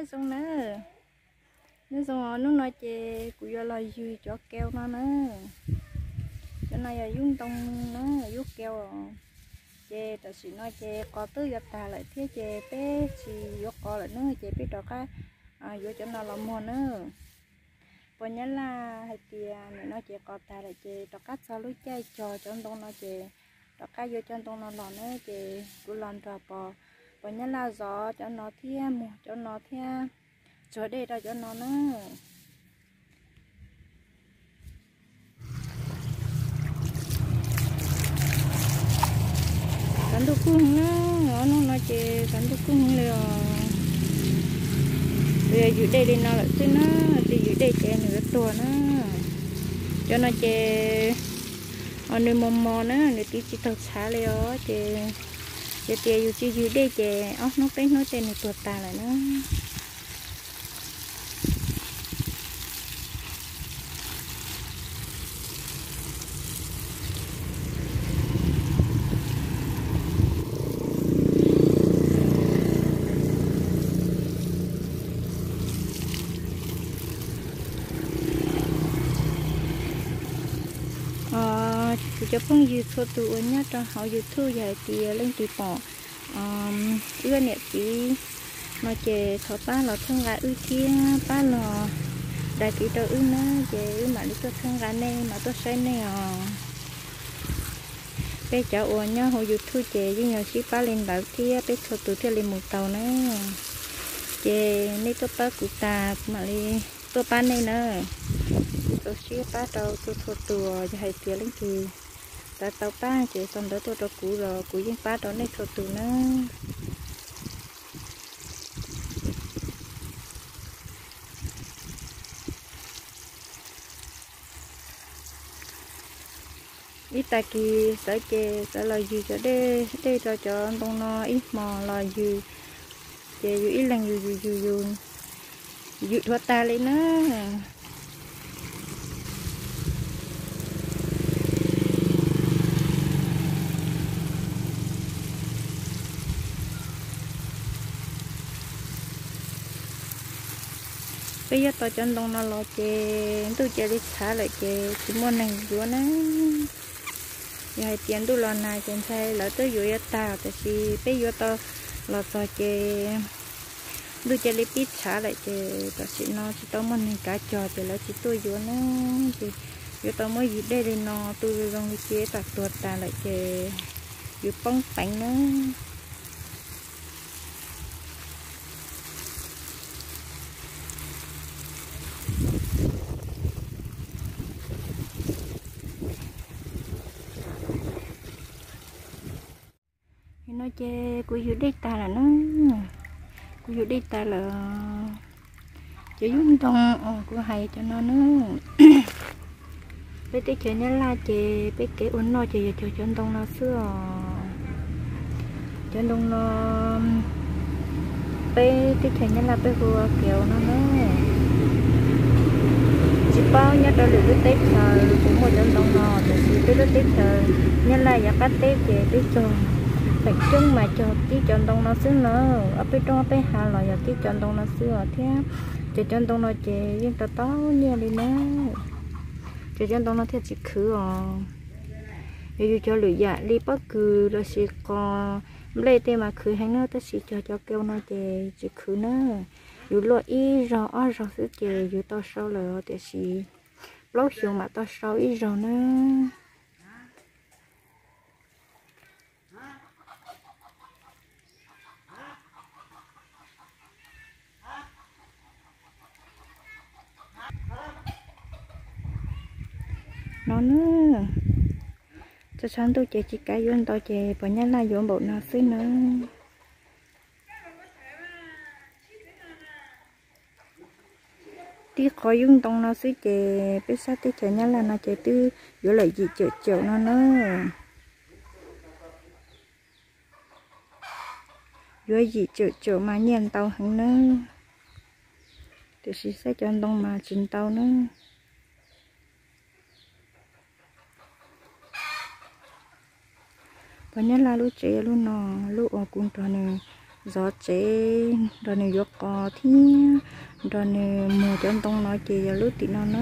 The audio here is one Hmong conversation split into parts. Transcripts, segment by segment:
Zoo na, nyob zoo os, hnub no ces kuv yuav los ywg cov keo no na. Cov no yog yub ntoo na, yub keo os. Ces tam sim no ces qos twb yuav tag lawm thiab ces peb tsis yuav qos lawm na, ces peb rov qab yuav cov no los muag na. Pos Nyab Laj hais tias nim no ces qos tag lawm ces rov qab txog lub caij cog cov ntoo no ces rov qab yuav cov ntoo no los na, ces kuv los nrog pos, pos Nyab Laj zov cov no thiab muag cov no thiab tsuag dej rau cov no na. Tsaus ntuj kub heev na, ob hnub no ces tsaus ntuj kub heev li os. Kuv yog ywg dej li no lawm xwb na, tsis ywg dej ces nws yuav tuag na. Cov no ces nws mos mos na, nws tiv tsis tau tshav li os, ces yog tias yus tsis ywg dej ces ob hnub peb hnub tej nws tuag tas lawm na. Kuv cov phooj ywg txhua tus uas nyob rau hauv YouTube, yog hais tias leej twg pom wb niam txiv no ces thov pab los txhawb nqa wb thiab pab los dag kiv rau wb na, ces wb mam li tuaj txhawb nqa nej, mam tuaj saib nej os. Peb cov uas nyob hauv YouTube ces yeej yog sib pab li ntawd thiab peb txhua tus thiaj li mus tau na. Ces nej tuaj pab kuv tas kuv mam li tuaj pab nej na. Kuv tau sib pab rau txhua txhua tus, yog hais tias leej twg xav tau pab ces sau ntawv tuaj rau kuv los kuv yeej pab rau nej txhua tus na. Ib tag kis sawv ces sawv los ywg cov dej, dej rau cov ntoo no ib hmos los ywg, ces yus ib leeg yus yus yus yus, yus dhuav tag li na. Peb yuav tau cov ntoo no los ces ntuj cia li tshav lawm ces tsis muaj neeg yuav na. Yog hais tias ntuj los nag ces ntshai lawv twb yuav yuav tag, tiam sis peb yuav tau los txog ces ntuj cia li pib tshav lawm ces tam sim no tsis tau muaj neeg kav cog ces lawv tsis tuaj yuav na. Ces yuav tau muab ywg dej li no tu zoo zoo li ces tas tuag tas lawm ces yus poob peev na. Nim no ces kuv ywg dej tag lawm na, kuv ywg dej tag lawm. Cov yub ntoo uas kuv hais cov no na, peb teb chaws Nyab Laj ces peb kev ua noj ces yog cog cov ntoo no xwb os. Cov ntoo no peb teb chaws Nyab Laj peb hu ua kiaus no na. Tsis paub nyob rau lwm lub teb chaws puas muaj cov ntoo no, tiam sis peb lub teb chaws Nyab Laj yav qab teb ces peb cog feem coob mas cog tib cov ntoo no xwb na. Ob peb roob ob peb hav los yog tib cov ntoo no xwb os thiab. Ces cov ntoo no ces yeej tau tau nyiaj li na. Ces cov ntoo no thiaj tsis khwv os. Yog yus cog lwm yam li pob kws lossis qos nplej tej mas khwv heev na, tab sis cog cov keo no ces tsis khwv na. Yus luaj ib zaug ob zaug xwb ces yus tau sau lawm, tiam sis plaub xyoo mam tau sau ib zaug na. No na, txog tshav ntuj ces tsis kav yuav ntau ces pos Nyab Laj yuav npaum no xwb na. Tib qhov yub ntoo no xwb ces peb sab teb chaws Nyab Laj no ces twb yuav lawm yim caum caum no na. Yuav yim caum caum mas nyiaj ntau heev nawb, tiam sis saib cov ntoo mas tsis ntau nawb. Pos Nyab Laj lub tsev yog lub no, lub uas kuv nrog nws Zov tsev, nrog nws yuav qos thiab nrog nws muag cov ntoo no ces yog lub tim no na.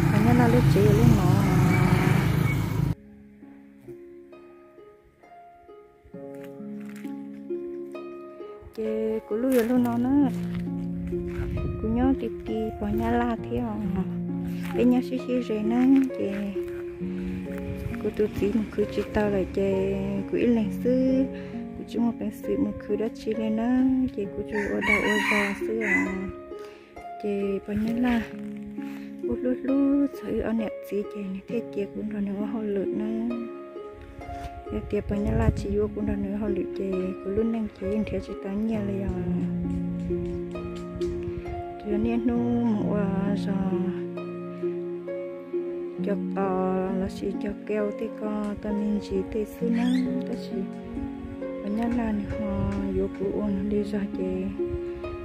Pog Nyab Laj lub tsev yog lub no. Ces kuv lub yog lub no na. Kuv nyob ti ti pog Nyab Laj thiab os. Peb nyob sib sib ze na, ces kuv tus txiv mus khwv tsis tau lawm ces kuv ib leeg xwb. Kuv tsis muaj peev xwm mus khwv dab tsi li na, ces kuv tsuas ua dag ua zog xwb os. Ces pog Nyab Laj kuj hlub hlub txog wb ob niam txiv ces nws thiaj cia kuv nrog nws ua hauj lwm na. Yog tias pog Nyab Laj tsis yuav kuv nrog nws ua hauj lwm ces kuv lub neej ces yeej nrhiav tsis tau nyiaj li os. Tsuas yog niaj hnub mus ua zog cog qos lossis cog keo tej ko tau me ntsis tej xwb na, tab sis pog Nyab Laj nws ho yuav kuv ua li zog ces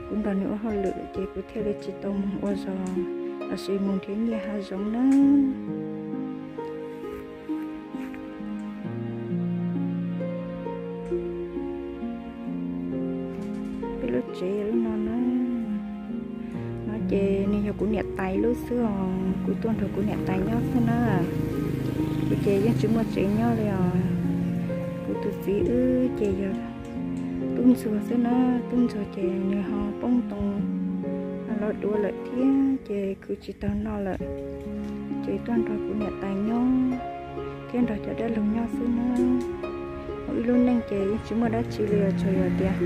kuv nrog nws ua hauj lwm ces kuv thiaj li tsis tau mus ua zog lossis mus nrhiav nyiaj hav zoov na. Peb lub tsev lub no na, no ces nws yog kuv niam tais lub xwb os, kuv tuaj nrog kuv niam tais nyob xwb na. Kuv ces yeej tsis muaj tsev nyob li os. Kuv tus txiv wb ces yog tub ntsuag xwb na, tub ntsuag ces nws ho poob ntoo los dua lawm thiab ces khwv tsis tau noj lawm, ces tuaj nrog kuv niam tais nyob thiab nrog cov dab laug nyob xwb na. Ua ib lub neej ces yeej tsis muaj dab tsi li os, tsuas yog tias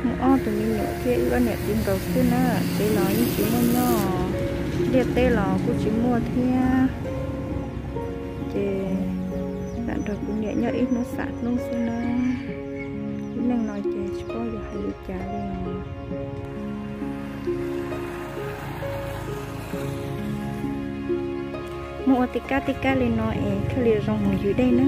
muaj ob tug me nyuam thiab wb ob niam txiv nkaus xwb na, tsev los yeej tsis muaj nyob, liaj teb los kuj tsis muaj thiab. Ces lam nrog kuv niam nyob ib hnub xam hnub xwb na. Lub neej no ces tsis paub yuav hais li cas li os. Muab ua tej kab tej kab li no es thiaj li zoo mus yws dej na.